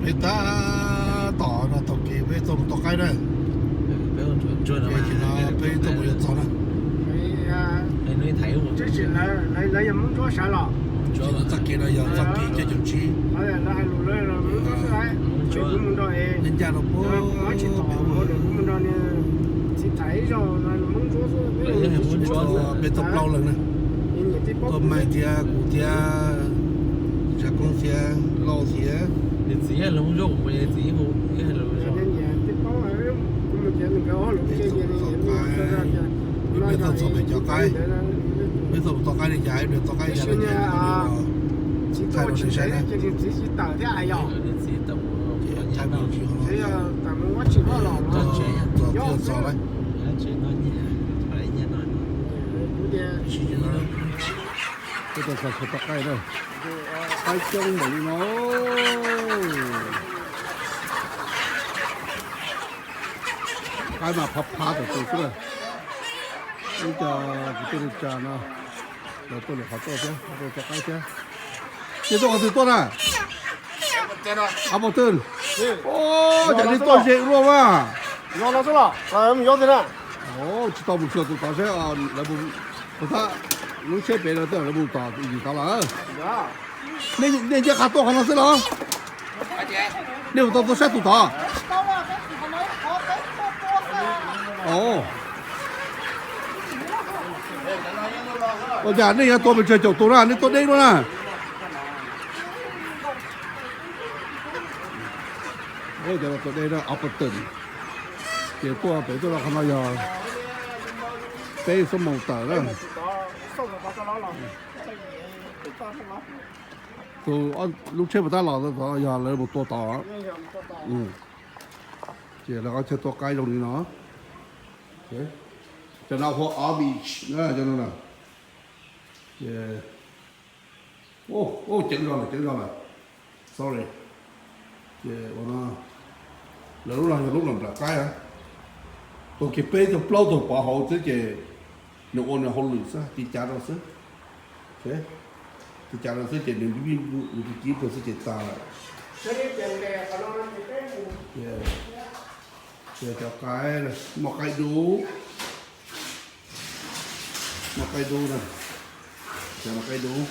Peb tab tom no taug kev peb tuaj mus tua qaib na. Peb tuaj mus yuav txog na. Lawv yog Hmoob Ntsuab sawv los? Txoj kev no yog txoj kev caum tsib. Neej ncaj rau puag pem ua. Peb tuaj plaub leeg na. Tuaj Meej thiab kuv thiab Tsav Koob thiab Lauj thiab. Peb tuaj txog pem cov qaib, peb tuaj mus tua qaib li cas, ib pliag tua qaib li cas no ces thaij rau nej saib na. Thaij me ntsis ho los txog twb txog lawm. Peb tuaj txog txog tua qaib na, qaib coob npaum li no. Qaib mas phav phav tom tus xwb na. Ib co kwv tij neej tsa no lawv tuaj lwm qhov tuaj thiab, tuaj tua qaib thiab. Ces tuaj qhov twg tuaj na? Qhov pom twg? Cas nej tuaj ze luaj mas. Tsis tau mus xyuas tus tod seb lawv mus, tab lub tsheb pem no lawv mus tom yim tod lawm. Nej nce qab tuaj qhov no xwb los? Nej mus tau tuaj saib tus tod? Ua cas nej yuav tua pes tsawg caum tus na, nej tuaj deb luaj na. Cov no tua deb na, Opperton. Ces tuaj pem tuaj rau qhov no yog peb xuab moos tawm na. Tus lub tsheb puas tab los tod yog lawv mus tua tod. Ces lawv qhov chaw tua qaib zoo li no. Cov no hu Amish na, cov no na. Ces ceev zog lawm, ceev zog lawm. Sorry. Ces ua no lawv lub no yog lub nram nplawm qaib. Taug kev peb tug plaub tug pov hauv xwb ces nws ua nws hauj lwm xwb, ci cav rau xwb. Ci cav rau xwb ces nws vij nws ci civ rau xwb ces tag lawm. Ces cov qaib, muaj qaib dub, muaj qaib dub na, cov no qaib dub,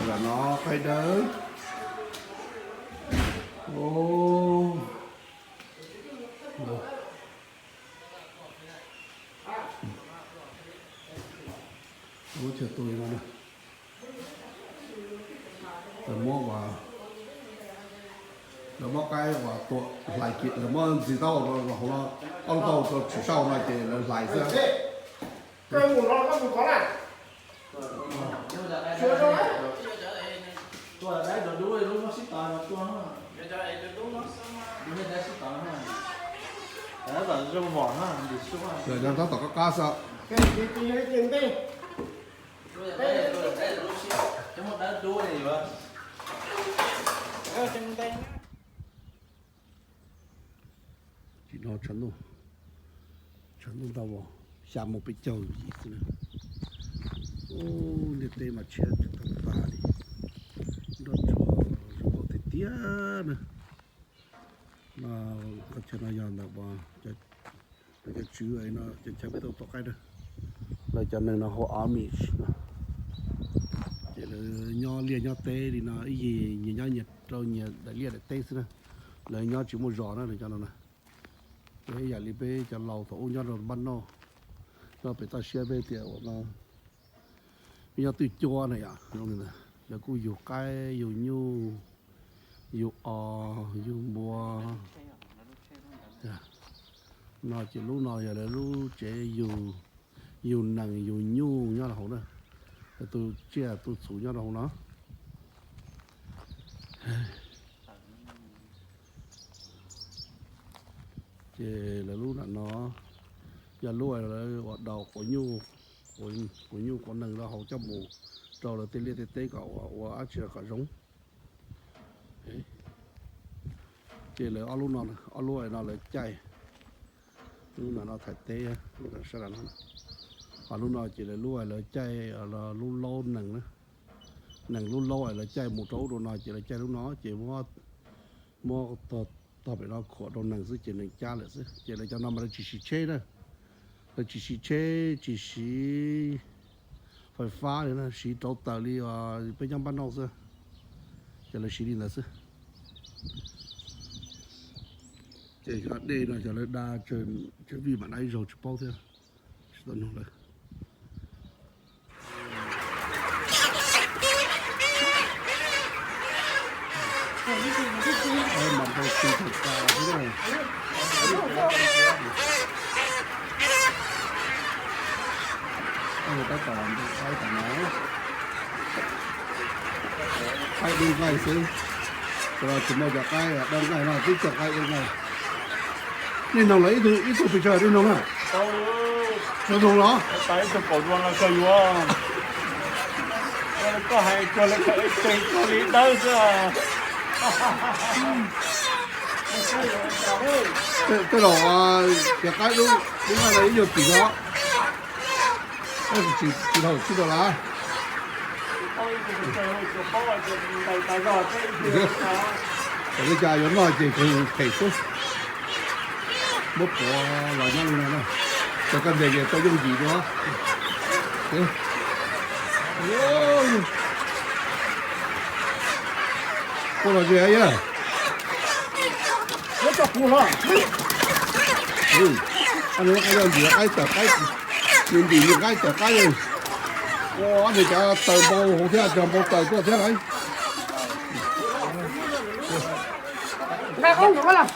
lam no qaib dawb. Lawv muab chaw tua li no na. Lawv muab, lawv muab qaib uas tua hlais kiag, lawv muab ntxiv taub hau rau hauv no, ob lub taub hau rau tsis sau no ces lawv hlais xwb. Lawv tab tom qab qab xwb. Tsis no tshav ntuj, tshav ntuj ntau, xya mus peb caug yim xwb na. Ub, ntiaj teb mas tshiab tsis tau tag li, nroj tsuag zoo nkauj tiag tiag na. No, qhov chaw no yog ntawm cov tswv no, cov chaw peb tau tua qaib na. Lawv cov neeg no hu Amish no. Ces lawv nyob liaj nyob teb li no ib yig nyias nyob nyias rau nyias daim liaj daim teb xwb na. Lawv nyob tsis muaj zos na lawv cov no na. Ces ib yam li peb cov laus thaum ub nyob rau npab noj, nyob pem toj siab peb tias ua no, peb nyob twj cuab na yom, zoo li ntawd. Lawv kuj yug qaib yug nyuj, yug os yug npua. No ces lub no yog lawv lub tsev yug, yug nees yug nyuj nyob rau hauv na. Lawv tu tsiaj tu txhuv nyob rau hauv no. Ces lawv lub nram no yog lub lawv ua daus quav nyuj, quav nyuj quav nees rau hauv coj mus rau lawv tej liaj tej teb kom ua dab tsi los kom zoo. Ces lawv ob lub no, ob lub no lawv caij, lub no no thaim teb, lub no sab no, ho lub no ces lawv lub lawv caij lub laub nees na. nees lub laub es lawv caij mus rau ub rau no ces lawv caij lub no ces muab, muab tog pem no khuam rau nees xwb ces nees cab lawm xwb. Ces lawv cov no mas lawv tsis siv tsheb na, lawv tsis siv tsheb tsis siv fais fab li na, siv rauv taws li peb nyob npab nauj xwb, ces lawv siv li ntawd xwb. Ces cov dej no cov lawv da tsawg vij mam da ib zaug tsis paub thiab, tsis tau nug lawv. Mas npau tsis tau tas xwb na. Tab tom qaib tom no, qaib dub nqaij xwb, tsis muaj cov qaib dub nqaij no, twb cov qaib dub nqaij. Nej noog lawv ib tug pes tsawg nej noog na? Tau noog los? Koj hais koj li, koj li dawb xwb. Tej laus cov qaib dub, dub nqaij no ib nyuag tim no. Tsis tau tsis tau lawm. Thaum li cas yuav noj ces khev phem xwb. Muab puav los nyob li no na. Tau koj ntes ces tau yooj yim dua. Puav los ze yog. Qaib yog ntim qaib tawm qaib, nws ntim nws qaib tawm qaib. Ua nws cov taws npau hauv thiab, cov npau taws tuaj thiab lauj. Nqa qaib ntawd los.